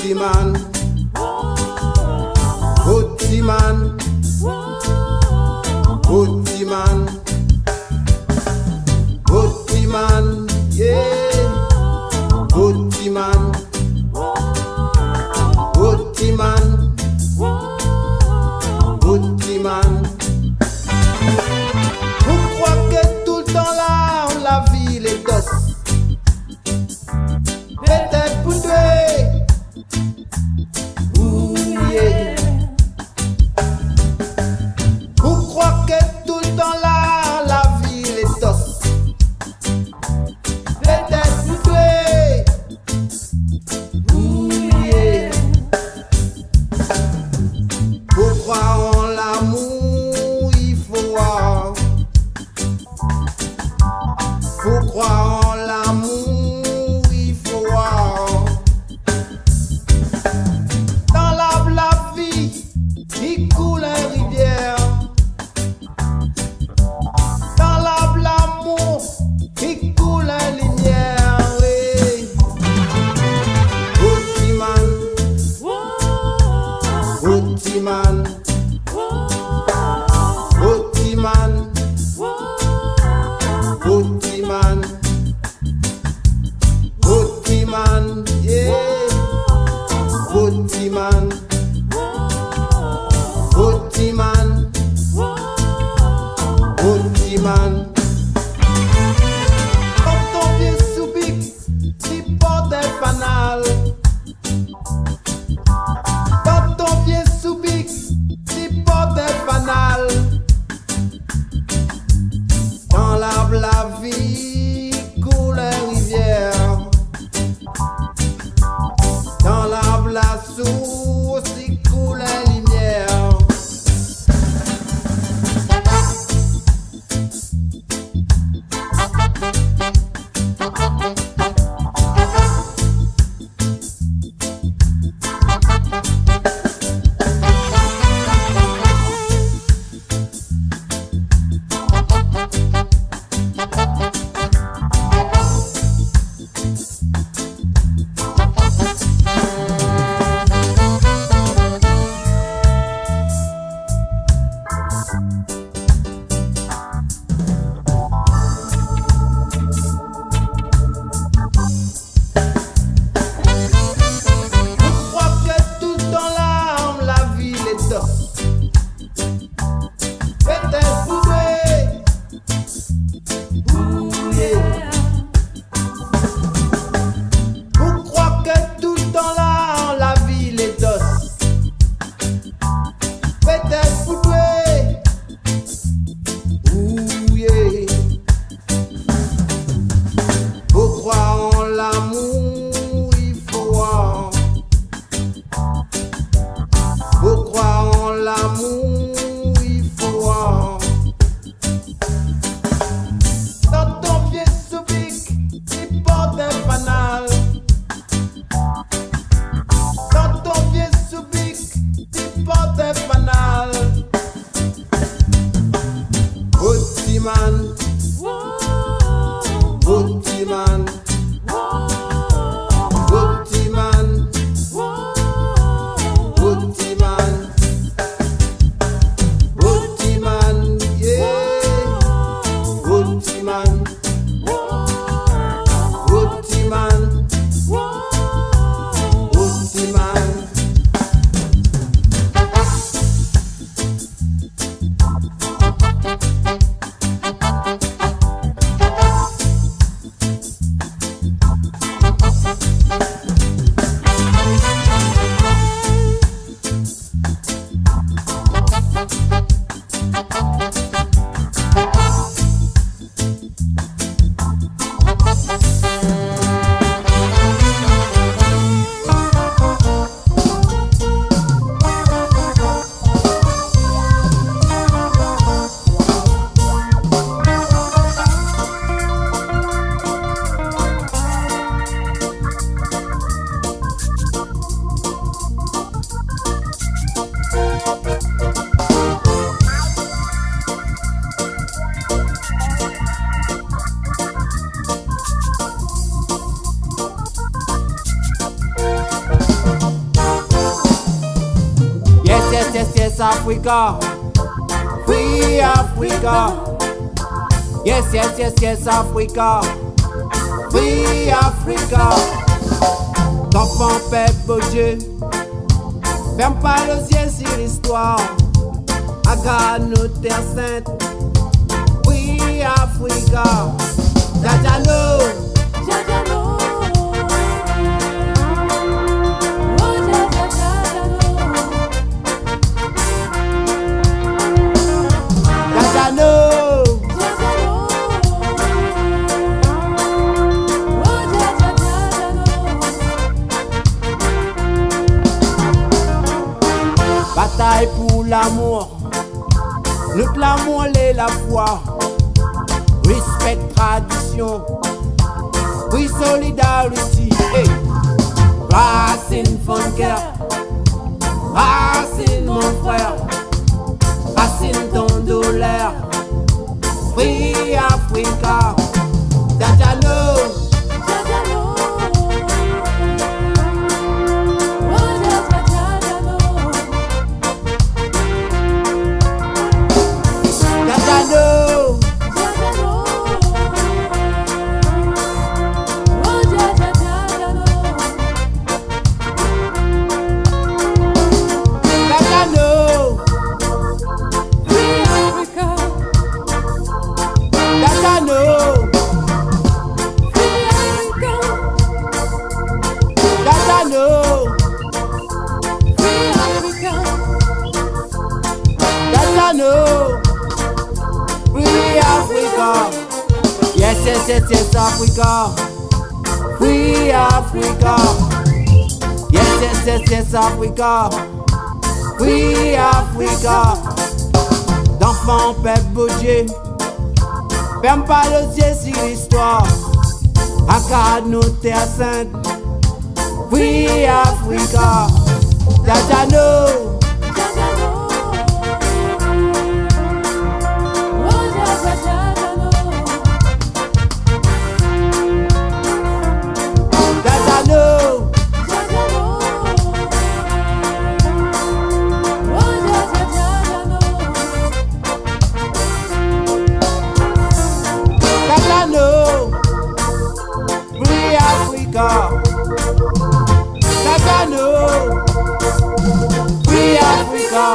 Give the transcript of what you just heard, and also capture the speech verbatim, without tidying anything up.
Botiman. Botiman. Botiman. Botiman. Yeah. Botiman. Botiman. Botiman. Ou kroi ke toultan la, lavi lé dos. Pétèt pou toué, ou oublié. Ou kroi ke toultan la, lavi lé dos. Pétèt pou toué, ou oublié. Pou kroir an lamour, i fo oir. Pou kroir an lamour, i fo oir. Dan lab lavi, i koul in rivièr. Dan lab lamour, i koul in limièr, oui. Botiman. Botiman. Botiman. Botiman. Botiman, yeah. Botiman. Botiman. Botiman. Tonton vié soubik, ti port in fanal. Tonton vié soubik, ti port in fanal. Dan lab lavi, koul in rivièr. Dan lab lasours, i koul in limièr. Ou kroi ke toultan la, lavi lé dos. Pétèt pou toué, ou oublié. Ou kroi ke toultan la, lavi lé dos. Pétèt pou toué, ou oublié. Pou kroir an lamour, i fo oir. Pou kroir an lamour, i fo oir. Tonton vié soubik, ti port in fanal. Tonton vié soubik, ti port in fanal. Botiman. Botiman. Botiman. Botiman. Botiman, yeah. Botiman. Botiman. Botiman. Africa. Free Africa. Yes, yes, yes, yes, Africa. Free Africa. Zanfan pèp Bondié, fèrm pa lo zié si listoir. Agard nout tèr sint. Free Africa. Dja Dja No. Dja Dja No. Oh, Dja Dja Dja Dja No. Dja Dja No. Batay pou lamour. Nout lamour lé lafoi. Respect tradision. Free solidarity. Hey. Rasine fonn kèr. Rasine mon frèr. Rasine ton doulèr. Free Africa. Dja Dja No. Dja Dja No. Oh, Dja Dja Dja Dja No. Dja Dja No. Dja Dja No. Oh, Dja Dja Dja Dja No. Dja Dja No. Free Africa. Dja Dja No. Free Africa. Dja Dja No. Free Africa. Dja Dja No. Free Africa. Yes, yes, yes, yes, Africa. Free Africa. Yes, yes, yes, yes, Africa. Free Africa. Zanfan pèp Bondié, fèrm pa lo zié si listoir. Agard nout tèr sint. Free Africa. Dja Dja No. Dja Dja No. Oh, Dja Dja Dja Dja No. Dja Dja No. Dja Dja No. Oh, Dja Dja Dja Dja No. Dja Dja No. Free Africa. Dja Dja No. Free Africa.